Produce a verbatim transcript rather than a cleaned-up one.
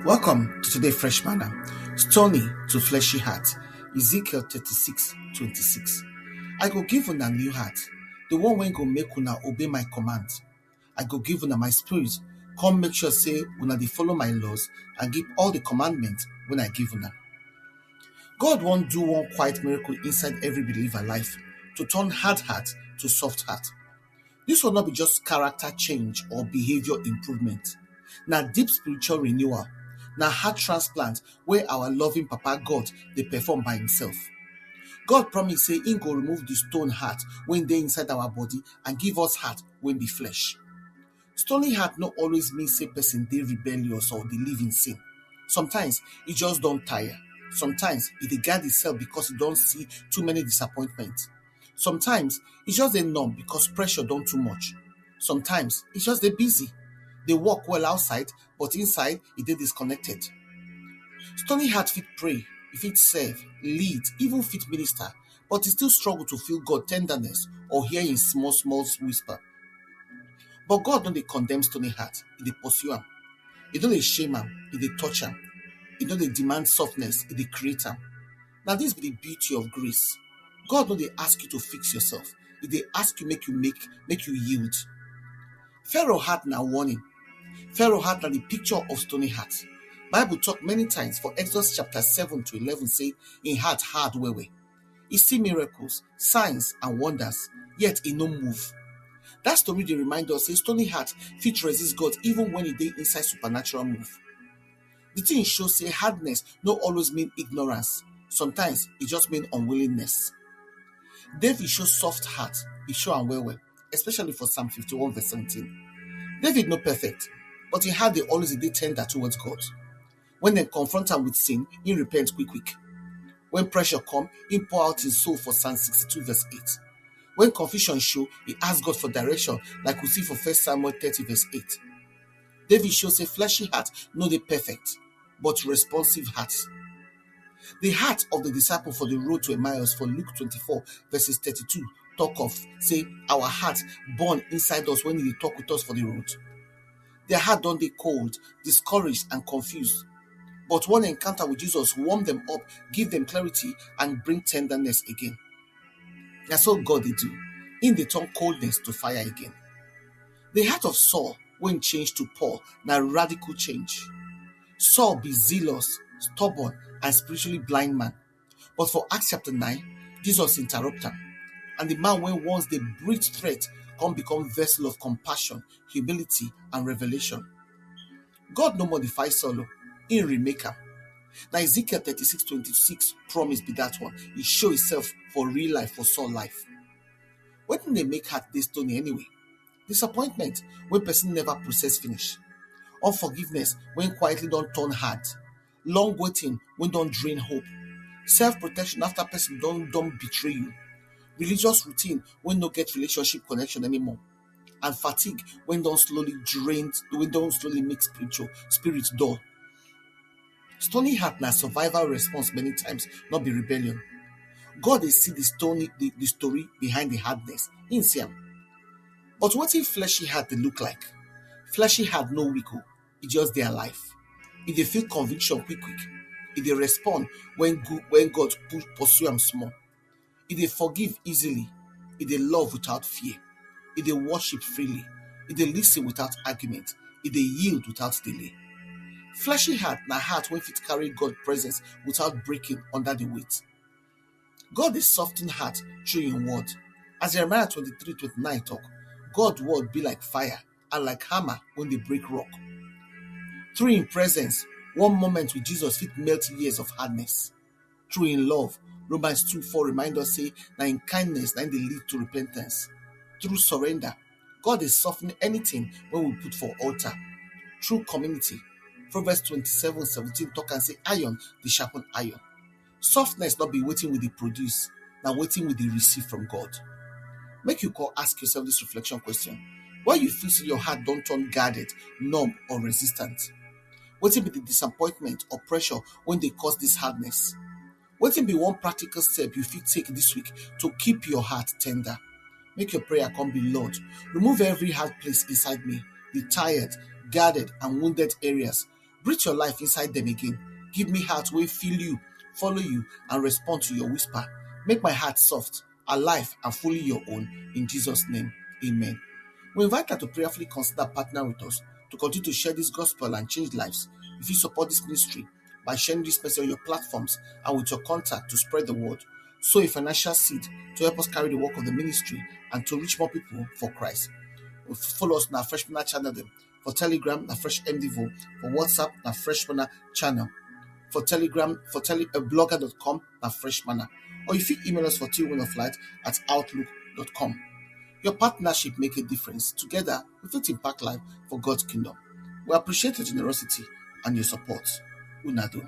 Welcome to today Fresh Manna. Stony to fleshy heart. Ezekiel thirty-six twenty-six. I go give una new heart, the one wey go make una obey my command. I go give una my spirit, come make sure say una dey follow my laws and keep all the commandments wey I give una. God wan do one quiet miracle inside every believer life to turn hard heart to soft heart. This one no be just character change or behavior improvement. Na deep spiritual renewal. Na heart transplant wey our loving Papa God dey perform by himself. God promise say he go remove the stone heart wey dey inside our body and give us heart wey be flesh. Stony heart no always mean say person dey rebellious or dey live in sin. Sometimes e just don tire. Sometimes e dey guard itself because e don see too many disappointments. Sometimes e just dey numb because pressure don too much. Sometimes e just dey busy, dey work well outside, but inside e dey disconnected. Stony heart fit pray, e fit serve, lead, even fit minister, but e still struggle to feel God tenderness or hear him small small whisper. But God no dey condemn stony heart, e dey pursue am. E no dey shame am, e dey touch am. E no dey demand softness, e dey create am. Na this be the beauty of grace. God no dey ask you to fix yourself, e dey ask you make you make make you yield. Pharaoh heart na warning. Pharaoh heart na the picture of stony heart. Bible talk many times for Exodus chapter seven to eleven say him heart hard well well. E see miracles, signs and wonders, yet e no move. That story dey remind us say stony heart fit resist God even when e dey inside supernatural move. The thing show say hardness no always mean ignorance. Sometimes e just mean unwillingness. David show soft heart, e show am well well, especially for Psalm fifty-one verse seventeen. David no perfect, but him heart dey always dey tender towards God. When dem confront am with sin, he repent quick quick. When pressure come, he pour out his soul for Psalm sixty-two verse eight. When confusion show, he ask God for direction, like we see for First Samuel thirty verse eight. David show say fleshy heart no dey perfect, but responsive heart. The heart of the disciple for the road to Emmaus for Luke twenty-four verses thirty-two talk of say our heart burn inside us when he dey talk with us for the road. Their heart don dey cold, discouraged and confused. But one encounter with Jesus warm them up, give them clarity and bring tenderness again. Na so God dey do. Him dey turn coldness to fire again. The heart of Saul wey change to Paul na radical change. Saul be zealous, stubborn and spiritually blind man. But for Acts chapter nine, Jesus interrupt am. And the man wey once dey breathe threat come become vessel of compassion, humility and revelation. God no modify Saul o, he remake am. Na Ezekiel thirty-six twenty-six promise be that one. He show himself for real life for Saul life. Wetin dey make heart dey stony anyway? Disappointment wey person never process finish. Unforgiveness wey quietly don turn hard. Long waiting wey don drain hope. Self-protection after person don don betray you. Religious routine wey no get relationship connection anymore. And fatigue wey don slowly drain, wey don slowly make spiritual spirit dull. Stony heart na survival response many times, not be rebellion. God dey see the stony the, the story behind the hardness. He see am. But wetin fleshy heart dey look like? Fleshy heart no weak o, e just dey alive. E dey feel conviction quick quick. E dey respond when good when God pu- pursue am small. E dey forgive easily. E dey love without fear. E dey worship freely. E dey listen without argument. E dey yield without delay. Fleshy heart na heart wey fit carry God presence without breaking under the weight. God dey soften heart through him word. As Jeremiah twenty-three twenty-nine talk, God word be like fire and like hammer wey dey break rock. Through him presence, one moment with Jesus fit melt years of hardness. Through him love, Romans two four remind us say na him kindness na him dey lead to repentance. Through surrender, God dey soften anything wey we put for altar. Through community, Proverbs twenty-seven seventeen talk am say iron dey sharpen iron. Softness no be wetin we dey produce, na wetin we dey receive from God. Make you come ask yourself this reflection question. Why you feel say your heart don turn guarded, numb or resistant? Wetin be the disappointment or pressure wey dey cause this hardness? Wetin be one practical step you fit take this week to keep your heart tender? Make your prayer come be, Lord, remove every hard place inside me, the tired, guarded and wounded areas Breathe your life inside them again. Give me heart wey feel you, follow you, and respond to your whisper. Make my heart soft, alive, and fully your own. In Jesus' name, amen. We invite you to prayerfully consider partner with us to continue to share this gospel and change lives. If you support this ministry by sharing this message on your platforms and with your contact to spread the word, sow a financial seed to help us carry the work of the ministry and to reach more people for Christ. Follow us on our Fresh Manna channel dem. For Telegram, na Fresh M D V O. For WhatsApp, na Fresh Manna channel. For Telegram, for tele, uh, blogger dot com, na Fresh Manna. Or you fit email us for T One of Light at outlook dot com. Your partnership make a difference. Together, we fit impact life for God's kingdom. We appreciate your generosity and your support. Una do.